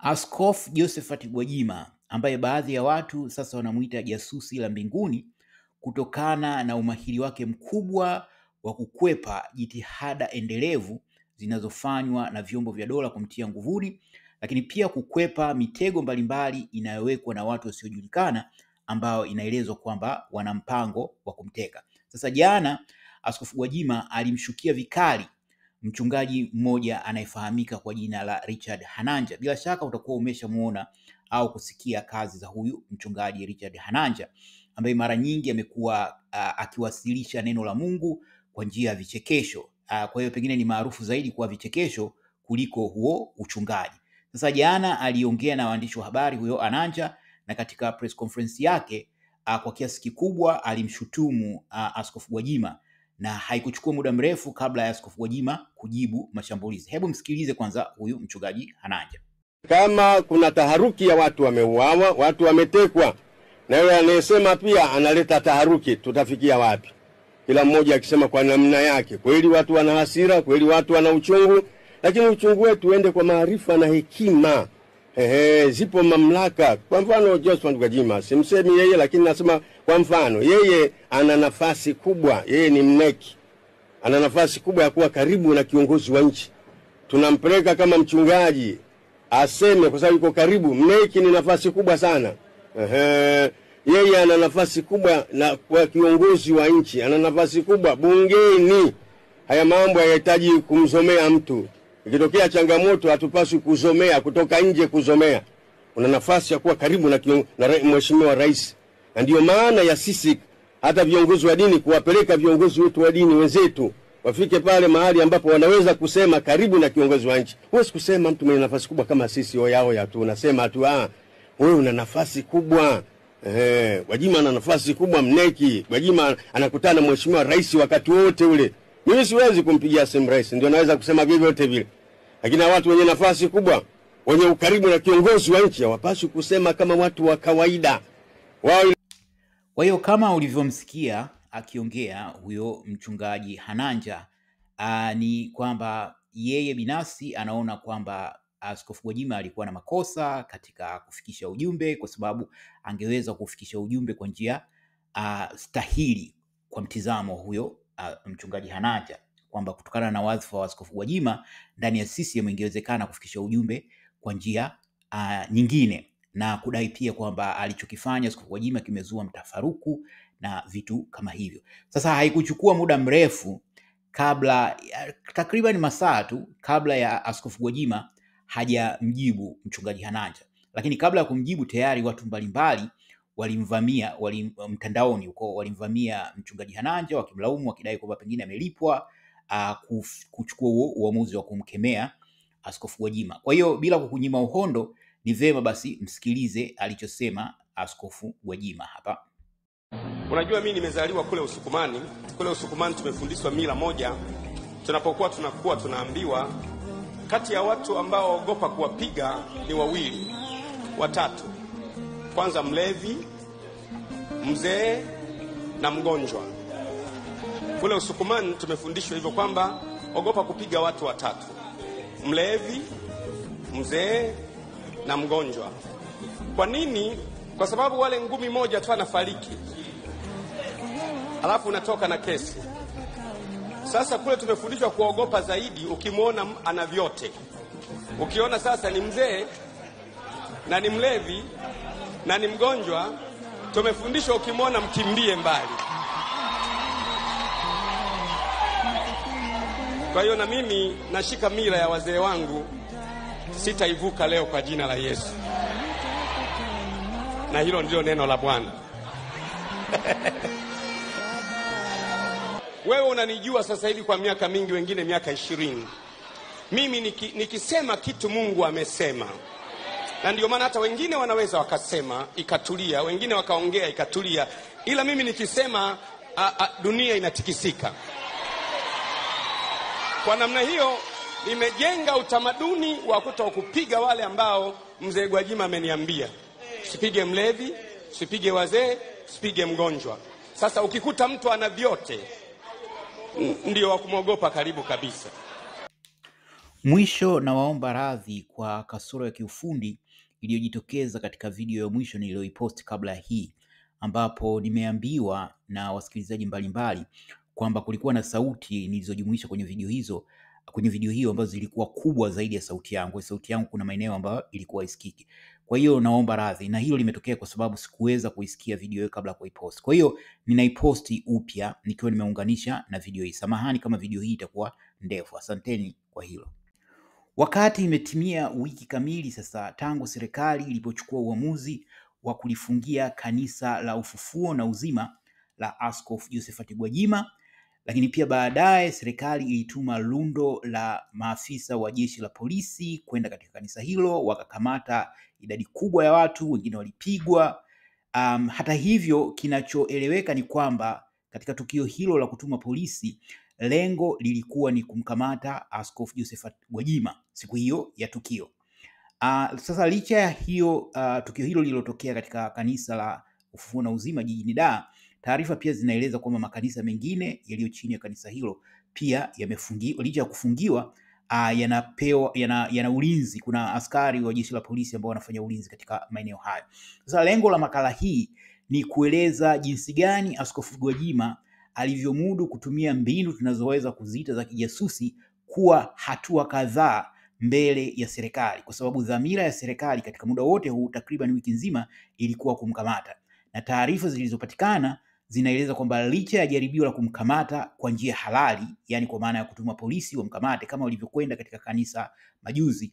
Askofu Josephat Gwajima ambaye baadhi ya watu sasa wanamuita jasusi la mbinguni kutokana na umahiri wake mkubwa wa kukwepa jitihada endelevu zinazofanywa na vyombo vya dola kumtia nguvuni, lakini pia kukwepa mitego mbalimbali inayowekwa na watu wasiojulikana ambao inaelezwa kwamba wana mpango wa kumteka. Sasa jana Askofu Gwajima alimshukia vikali mchungaji mmoja anayefahamika kwa jina la Richard Hananja. Bila shaka utakuwa umeshamuona au kusikia kazi za huyu mchungaji Richard Hananja ambaye mara nyingi amekuwa akiwasilisha neno la Mungu kwa njia ya vichekesho. Kwa hiyo pengine ni maarufu zaidi kwa vichekesho kuliko huo uchungaji. Sasa jana aliongea na waandishi wa habari huyo Hananja, na katika press conference yake kwa kiasi kikubwa alimshutumu Askofu Gwajima, na haikuchukua muda mrefu kabla ya Askofu Gwajima kujibu mashambulizi. Hebu msikilize kwanza huyu mchungaji Hananja. Kama kuna taharuki ya watu wameuawa, watu wametekwa, na yule anayesema pia analeta taharuki, tutafikia wapi? Kila mmoja akisema kwa namna yake. Kweli watu wana hasira, kweli watu wana uchungu, lakini uchungu wetu uende kwa maarifa na hekima. Zipo mamlaka. Kwa mfano Josephat Gwajima, simsemi yeye, lakini nasema kwa mfano, yeye ana nafasi kubwa, yeye ni mneki. Ana nafasi kubwa ya kuwa karibu na kiongozi wa nchi. Tunampeleka kama mchungaji aseme kwa sababu yuko karibu. Mneki ni nafasi kubwa sana. Yeye ana nafasi kubwa na kwa kiongozi wa nchi, ana nafasi kubwa bungeni. Haya mambo hayahitaji kumzomea mtu. Ikitokea changamoto hatupaswi kuzomea, kutoka nje kuzomea. Una nafasi ya kuwa karibu na mheshimiwa rais. Na ndio maana ya sisi hata viongozi wa dini kuwapeleka viongozi wetu wa dini wenzetu wafike pale mahali ambapo wanaweza kusema karibu na kiongozi wa nchi. Huwezi kusema mtu mwenye nafasi kubwa kama sisi oya tu, unasema tu wewe una nafasi kubwa. Gwajima ana nafasi kubwa mneki. Gwajima anakutana na mheshimiwa rais wakati wote ule. Mimi siwezi kumpigia simu rais, ndio naweza kusema vyovyote vile. Lakini watu wenye nafasi kubwa, wenye ukaribu na kiongozi wa nchi hawapaswi kusema kama watu wa kawaida. Wao. Kwa hiyo kama ulivyomsikia akiongea huyo mchungaji Hananja, ni kwamba yeye binafsi anaona kwamba Askofu Gwajima alikuwa na makosa katika kufikisha ujumbe, kwa sababu angeweza kufikisha ujumbe kwa njia stahili kwa mtizamo huyo mchungaji Hananja, kwamba kutokana na wadhifa wa Askofu Gwajima ndani ya CCM ingewezekana kufikisha ujumbe kwa njia nyingine, na kudai pia kwamba alichokifanya Askofu Gwajima kimezua mtafaruku na vitu kama hivyo. Sasa haikuchukua muda mrefu kabla, takriban masaa tu kabla ya Askofu Gwajima hajamjibu mchungaji Hananja. Lakini kabla ya kumjibu tayari watu mbalimbali walimvamia, mtandaoni huko walimvamia mchungaji Hananja wakimlaumu, wakidai kwamba pengine amelipwa kuchukua huo uamuzi wa kumkemea Askofu Gwajima. Kwa hiyo bila kukunyima uhondo, ni vema basi msikilize alichosema Askofu Gwajima hapa. Unajua, mimi nimezaliwa kule Usukumani. Kule Usukumani tumefundishwa mila moja. Tunapokuwa tunakuwa tunaambiwa kati ya watu ambao waogopa kuwapiga ni wawili, watatu. Kwanza mlevi, mzee na mgonjwa. Kule Usukumani tumefundishwa hivyo kwamba ogopa kupiga watu watatu: mlevi, mzee na mgonjwa. Kwa nini? Kwa sababu wale ngumi moja tu anafariki, alafu unatoka na kesi. Sasa kule tumefundishwa kuogopa zaidi ukimwona ana vyote. Ukiona sasa ni mzee na ni mlevi na ni mgonjwa, tumefundishwa ukimwona mkimbie mbali. Kwa hiyo na mimi nashika mila ya wazee wangu, sitaivuka leo kwa jina la Yesu. Na hilo ndio neno la Bwana. Wewe unanijua sasa hivi kwa miaka mingi, wengine miaka 20. Mimi nikisema kitu Mungu amesema. Na ndio maana hata wengine wanaweza wakasema ikatulia, wengine wakaongea ikatulia, ila mimi nikisema dunia inatikisika. Kwa namna hiyo nimejenga utamaduni wa kutokupiga wale ambao mzee Gwajima ameniambia. Sipige mlevi, sipige wazee, sipige mgonjwa. Sasa ukikuta mtu ana vyote, ndio wa kumwogopa karibu kabisa. Mwisho, nawaomba radhi kwa kasoro ya kiufundi iliyojitokeza katika video ya mwisho niliyoipost kabla hii, ambapo nimeambiwa na wasikilizaji mbalimbali kwamba kulikuwa na sauti nilizojumuisha kwenye video hizo, kwenye video hiyo ambazo zilikuwa kubwa zaidi ya sauti yangu. Sauti yangu kuna maeneo ambayo ilikuwa isikiki. Kwa hiyo naomba radhi, na hilo limetokea kwa sababu sikuweza kuisikia video hiyo kabla ya kuipost. Kwa hiyo ninaiposti upya nikiwa nimeunganisha na video hii. Samahani kama video hii itakuwa ndefu. Asanteni kwa hilo. Wakati imetimia wiki kamili sasa tangu serikali ilipochukua uamuzi wa kulifungia kanisa la Ufufuo na Uzima la Askofu Josephat Gwajima, lakini pia baadaye serikali ilituma lundo la maafisa wa jeshi la polisi kwenda katika kanisa hilo, wakakamata idadi kubwa ya watu, wengine walipigwa. Hata hivyo, kinachoeleweka ni kwamba katika tukio hilo la kutuma polisi, lengo lilikuwa ni kumkamata Askofu Josephat Gwajima siku hiyo ya tukio. Sasa licha ya hiyo tukio hilo lililotokea katika kanisa la Ufufuo na Uzima jijini Dar, taarifa pia zinaeleza kwamba makanisa mengine yaliyo chini ya kanisa hilo pia yamefungiwa. Licha ya kufungiwa, yanapewa yana ulinzi. Kuna askari wa jeshi la polisi ambao wanafanya ulinzi katika maeneo hayo. Sasa lengo la makala hii ni kueleza jinsi gani Askofu Gwajima alivyomudu kutumia mbinu tunazoweza kuziita za kijasusi kuwa hatua kadhaa mbele ya serikali, kwa sababu dhamira ya serikali katika muda wote huu takriban wiki nzima ilikuwa kumkamata, na taarifa zilizopatikana zinaeleza kwamba licha ya jaribio la kumkamata kwa njia halali, yani kwa maana ya kutuma polisi wamkamate kama walivyokwenda katika kanisa majuzi,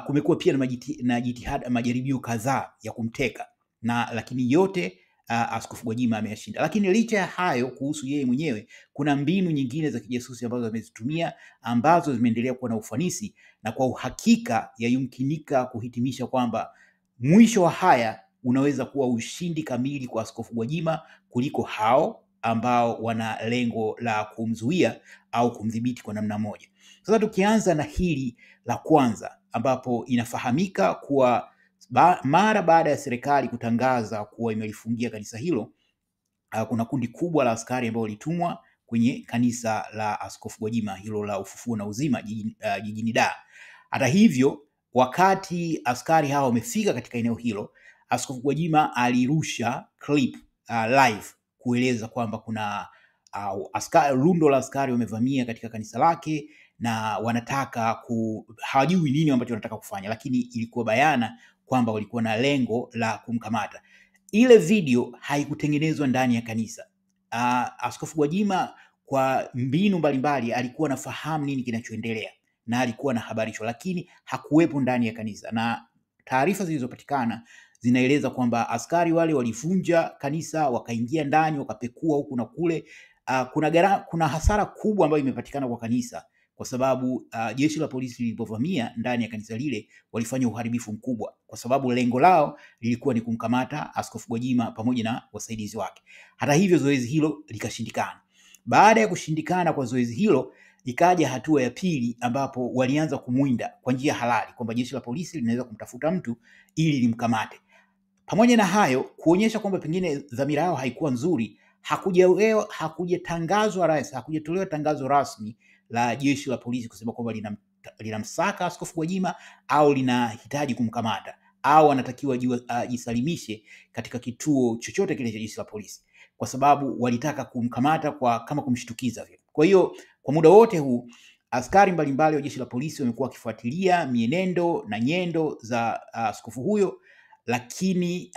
kumekuwa pia na jitihada, majaribio kadhaa ya kumteka na lakini yote Askofu Gwajima ameyashinda. Lakini licha ya hayo, kuhusu yeye mwenyewe, kuna mbinu nyingine za kijasusi ambazo amezitumia ambazo zimeendelea kuwa na ufanisi, na kwa uhakika yayumkinika kuhitimisha kwamba mwisho wa haya unaweza kuwa ushindi kamili kwa Askofu Gwajima kuliko hao ambao wana lengo la kumzuia au kumdhibiti kwa namna moja. Sasa tukianza na hili la kwanza, ambapo inafahamika kuwa mara baada ya serikali kutangaza kuwa imelifungia kanisa hilo, kuna kundi kubwa la askari ambao walitumwa kwenye kanisa la Askofu Gwajima hilo la Ufufuo na Uzima jijini Dar. Hata hivyo, wakati askari hao wamefika katika eneo hilo, Askofu Gwajima alirusha clip live kueleza kwamba kuna lundo la askari wamevamia katika kanisa lake na wanataka hawajui nini ambacho wanataka kufanya, lakini ilikuwa bayana kwamba walikuwa na lengo la kumkamata. Ile video haikutengenezwa ndani ya kanisa. Askofu Gwajima kwa mbinu mbalimbali alikuwa anafahamu nini kinachoendelea na alikuwa na habarishwa, lakini hakuwepo ndani ya kanisa, na taarifa zilizopatikana zinaeleza kwamba askari wale walivunja kanisa, wakaingia ndani, wakapekua huku na kule. Kuna hasara kubwa ambayo imepatikana kwa kanisa kwa sababu jeshi la polisi lilipovamia ndani ya kanisa lile walifanya uharibifu mkubwa, kwa sababu lengo lao lilikuwa ni kumkamata Askofu Gwajima pamoja na wasaidizi wake. Hata hivyo, zoezi hilo likashindikana. Baada ya kushindikana kwa zoezi hilo, ikaja hatua ya pili ambapo walianza kumwinda kwa njia halali, kwamba jeshi la polisi linaweza kumtafuta mtu ili limkamate. Pamoja na hayo, kuonyesha kwamba pengine dhamira yao haikuwa nzuri, hakujatangazwa rasmi, hakujatolewa tangazo rasmi la jeshi la polisi kusema kwamba linamsaka Askofu Gwajima au linahitaji kumkamata au anatakiwa ajisalimishe katika kituo chochote kile cha jeshi la polisi, kwa sababu walitaka kumkamata kwa kama kumshtukiza vile. Kwa hiyo kwa muda wote huu askari mbalimbali wa jeshi la polisi wamekuwa wakifuatilia mienendo na nyendo za askofu huyo, lakini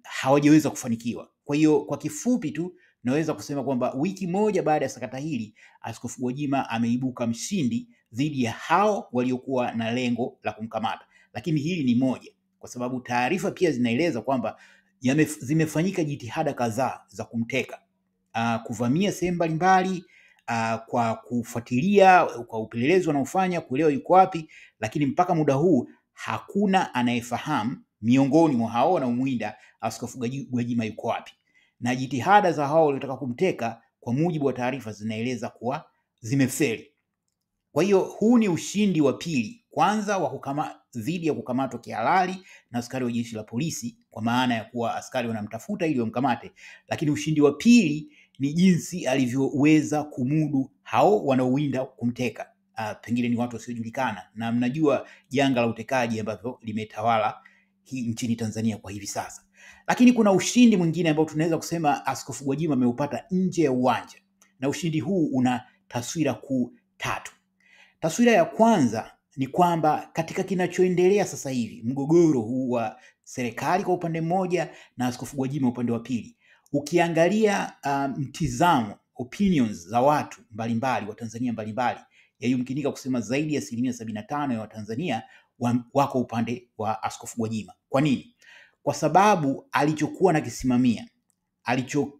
hawajaweza kufanikiwa. Kwa hiyo kwa kifupi tu naweza kusema kwamba wiki moja baada ya sakata hili, Askofu Gwajima ameibuka mshindi dhidi ya hao waliokuwa na lengo la kumkamata. Lakini hili ni moja, kwa sababu taarifa pia zinaeleza kwamba zimefanyika jitihada kadhaa za kumteka, kuvamia sehemu mbalimbali, kwa kufuatilia kwa upelelezi wanaofanya kuelewa yuko wapi, lakini mpaka muda huu hakuna anayefahamu miongoni mwa hao wanaomwinda Askofu Gwajima yuko wapi. Na jitihada za hao waliotaka kumteka kwa mujibu wa taarifa zinaeleza kuwa zimefeli. Kwa hiyo huu ni ushindi wa pili, kwanza wa dhidi ya kukamatwa kihalali na askari wa jeshi la polisi, kwa maana ya kuwa askari wanamtafuta ili wamkamate, lakini ushindi wa pili ni jinsi alivyoweza kumudu hao wanaowinda kumteka. Pengine ni watu wasiojulikana, na mnajua janga la utekaji ambavyo limetawala hii nchini Tanzania kwa hivi sasa. Lakini kuna ushindi mwingine ambao tunaweza kusema Askofu Gwajima ameupata nje ya uwanja, na ushindi huu una taswira kuu tatu. Taswira ya kwanza ni kwamba katika kinachoendelea sasa hivi, mgogoro huu wa serikali kwa upande mmoja na Askofu Gwajima upande wa pili, ukiangalia mtizamo, opinions za watu mbalimbali wa Tanzania mbalimbali, yayumkinika kusema zaidi ya 75% ya Watanzania wako upande wa Askofu Gwajima. Kwa nini? Kwa sababu alichokuwa anakisimamia,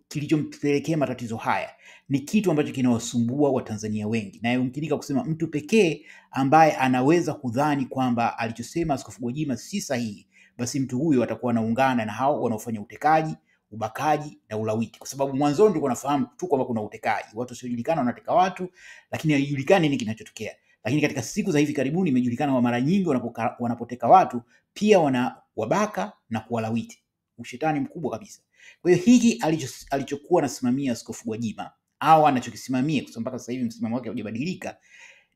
kilichompelekea matatizo haya ni kitu ambacho kinawasumbua Watanzania wengi, na yumkinika kusema mtu pekee ambaye anaweza kudhani kwamba alichosema Askofu Gwajima si sahihi, basi mtu huyo atakuwa anaungana na hao wanaofanya utekaji, ubakaji na ulawiti. Kwa sababu mwanzoni tulikuwa tunafahamu tu kwamba kuna utekaji, watu wasiojulikana wanateka watu, lakini haijulikani nini kinachotokea. Lakini katika siku za hivi karibuni imejulikana kwa mara nyingi wanapoteka watu pia wanawabaka na kuwalawiti. Ushetani mkubwa kabisa. Kwa hiyo hiki alichokuwa anasimamia Askofu Gwajima au anachokisimamia, kwa sababu mpaka sasa hivi msimamo wake haujabadilika,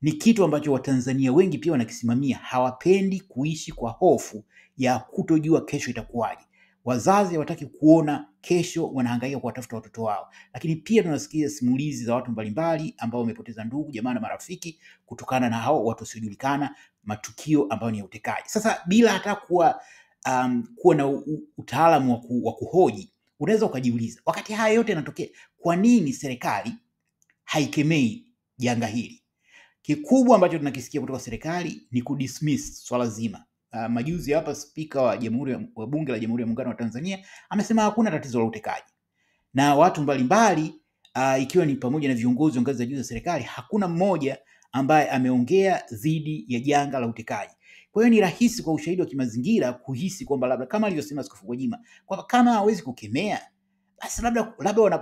ni kitu ambacho Watanzania wengi pia wanakisimamia. Hawapendi kuishi kwa hofu ya kutojua kesho itakuwaje. Wazazi hawataki kuona kesho wanahangaika kuwatafuta watoto wao. Lakini pia tunasikia simulizi za watu mbalimbali ambao wamepoteza ndugu, jamaa na marafiki kutokana na hao watu wasiojulikana, matukio ambayo ni ya utekaji. Sasa bila hata kuwa na utaalamu wa kuhoji, unaweza ukajiuliza, wakati haya yote yanatokea, kwa nini serikali haikemei janga hili? Kikubwa ambacho tunakisikia kutoka serikali ni kudismiss swala zima. Majuzi hapa spika wa wa Bunge la Jamhuri ya Muungano wa Tanzania amesema hakuna tatizo la utekaji, na watu mbalimbali ikiwa ni pamoja na viongozi wa ngazi za juu za serikali, hakuna mmoja ambaye ameongea dhidi ya janga la utekaji. Kwa hiyo ni rahisi kwa ushahidi wa kimazingira kuhisi kwamba labda kama alivyosema Askofu Gwajima kwamba kama hawezi kukemea basi labda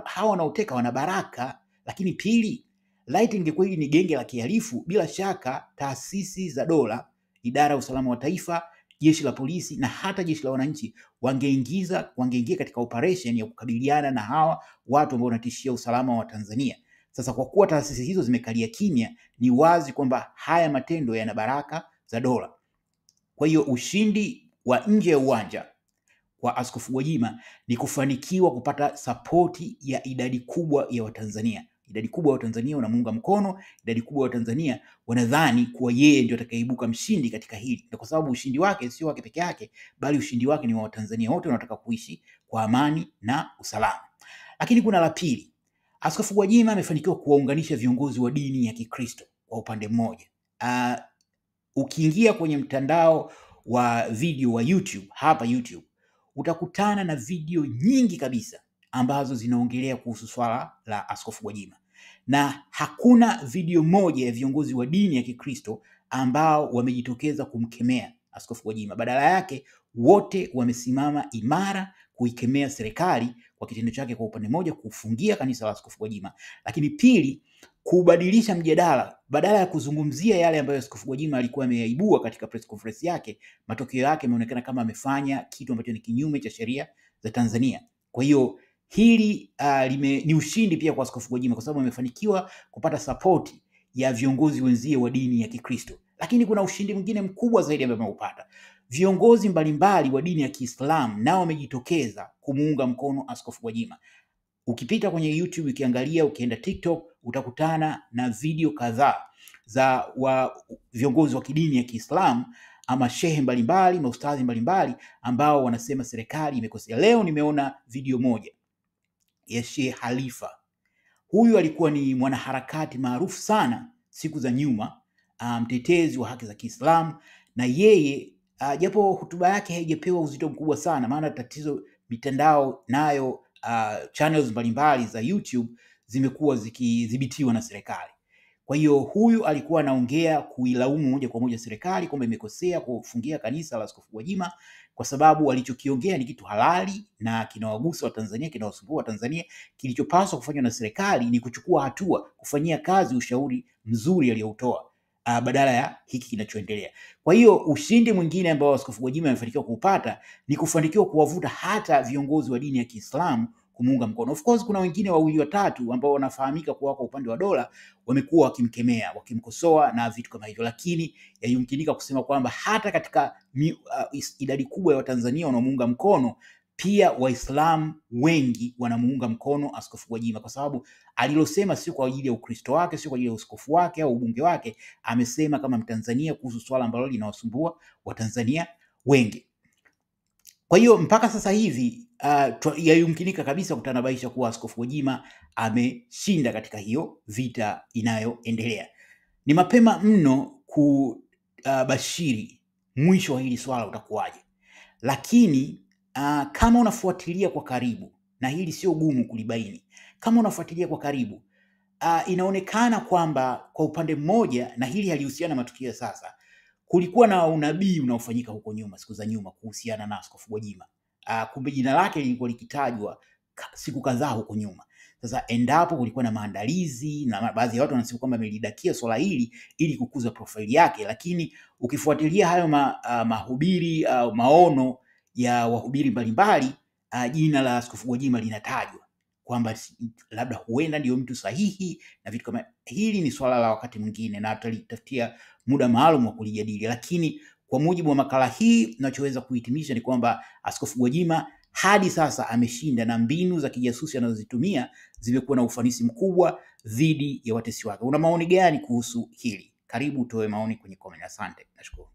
hawa wanaoteka wana baraka. Lakini pili, laiti ingekuwa hili ni genge la kihalifu, bila shaka taasisi za dola, idara ya usalama wa taifa, jeshi la polisi na hata jeshi la wananchi wangeingia katika operation ya kukabiliana na hawa watu ambao wanatishia usalama wa Tanzania. Sasa kwa kuwa taasisi hizo zimekalia kimya, ni wazi kwamba haya matendo yana baraka za dola. Kwa hiyo ushindi wa nje ya uwanja kwa Askofu Gwajima ni kufanikiwa kupata sapoti ya idadi kubwa ya Watanzania. Idadi kubwa ya Watanzania wanamuunga mkono, idadi kubwa ya Watanzania wanadhani kuwa yeye ndio atakayeibuka mshindi katika hili, na kwa sababu ushindi wake sio wake peke yake, bali ushindi wake ni wa Watanzania wote wanaotaka kuishi kwa amani na usalama. Lakini kuna la pili, Askofu Gwajima amefanikiwa kuwaunganisha viongozi wa dini ya Kikristo kwa upande mmoja. Ukiingia kwenye mtandao wa video wa YouTube, hapa YouTube, utakutana na video nyingi kabisa ambazo zinaongelea kuhusu swala la Askofu Gwajima, na hakuna video moja ya viongozi wa dini ya Kikristo ambao wamejitokeza kumkemea Askofu Gwajima. Badala yake wote wamesimama imara kuikemea serikali kwa kitendo chake, kwa upande mmoja kufungia kanisa la Askofu Gwajima, lakini pili kubadilisha mjadala. Badala ya kuzungumzia yale ambayo Askofu Gwajima alikuwa ameyaibua katika press conference yake, matokeo yake yameonekana kama amefanya kitu ambacho ni kinyume cha sheria za Tanzania. Kwa hiyo hili ni ushindi pia kwa Askofu Gwajima kwa sababu amefanikiwa kupata sapoti ya viongozi wenzie wa dini ya Kikristo. Lakini kuna ushindi mwingine mkubwa zaidi ambao ameupata. Viongozi mbalimbali wa dini ya Kiislamu nao wamejitokeza kumuunga mkono Askofu Gwajima. Ukipita kwenye YouTube, ukiangalia, ukienda TikTok, utakutana na video kadhaa za viongozi wa kidini ya Kiislamu ama shehe mbalimbali, maustadhi mbalimbali ambao wanasema serikali imekosea. Leo nimeona video moja ya Sheikh Halifa. Huyu alikuwa ni mwanaharakati maarufu sana siku za nyuma, mtetezi wa haki za Kiislamu, na yeye japo hotuba yake haijapewa uzito mkubwa sana, maana tatizo mitandao nayo channels mbalimbali za YouTube zimekuwa zikidhibitiwa na serikali. Kwa hiyo huyu alikuwa anaongea kuilaumu moja kwa moja serikali kwamba imekosea kufungia kanisa la Askofu Gwajima kwa sababu walichokiongea ni kitu halali na kinawagusa Watanzania, kinawasumbua Watanzania. Kilichopaswa kufanywa na serikali ni kuchukua hatua, kufanyia kazi ushauri mzuri aliyoutoa, badala ya hiki kinachoendelea. Kwa hiyo ushindi mwingine ambao Askofu Gwajima amefanikiwa kuupata ni kufanikiwa kuwavuta hata viongozi wa dini ya Kiislamu kumuunga mkono. Of course kuna wengine wawili watatu ambao wanafahamika kuwa kwa upande wa dola wamekuwa wakimkemea, wakimkosoa na vitu kama hivyo, lakini yayumkinika kusema kwamba hata katika idadi kubwa ya Watanzania wanaomuunga mkono, pia Waislamu wengi wanamuunga mkono Askofu Gwajima kwa sababu alilosema sio kwa ajili ya Ukristo wake, sio kwa ajili ya uskofu wake au ubunge wake. Amesema kama Mtanzania kuhusu swala ambalo linawasumbua Watanzania wengi. Kwa hiyo mpaka sasa hivi yayumkinika kabisa kutanabaisha kuwa Askofu Gwajima ameshinda katika hiyo vita inayoendelea. Ni mapema mno kubashiri mwisho wa hili swala utakuwaje, lakini kama unafuatilia kwa karibu, na hili sio gumu kulibaini, kama unafuatilia kwa karibu inaonekana kwamba kwa upande mmoja, na hili halihusiana na matukio ya sasa, kulikuwa na unabii unaofanyika huko nyuma, siku za nyuma, kuhusiana na Askofu Gwajima. Kumbe jina lake lilikuwa likitajwa siku kadhaa huko nyuma. Sasa endapo kulikuwa na maandalizi na baadhi ya watu wanasema kwamba amelidakia swala hili ili kukuza profaili yake, lakini ukifuatilia hayo mahubiri maono ya wahubiri mbalimbali, jina la Askofu Gwajima linatajwa kwamba labda huenda ndiyo mtu sahihi na vitu kama hili. Ni swala la wakati mwingine na tutalitafutia muda maalum wa kulijadili, lakini kwa mujibu wa makala hii tunachoweza kuhitimisha ni kwamba Askofu Gwajima hadi sasa ameshinda na mbinu za kijasusi anazozitumia zimekuwa na ufanisi mkubwa dhidi ya watesi wake. Una maoni gani kuhusu hili? Karibu utoe maoni kwenye comment. Asante, nashukuru.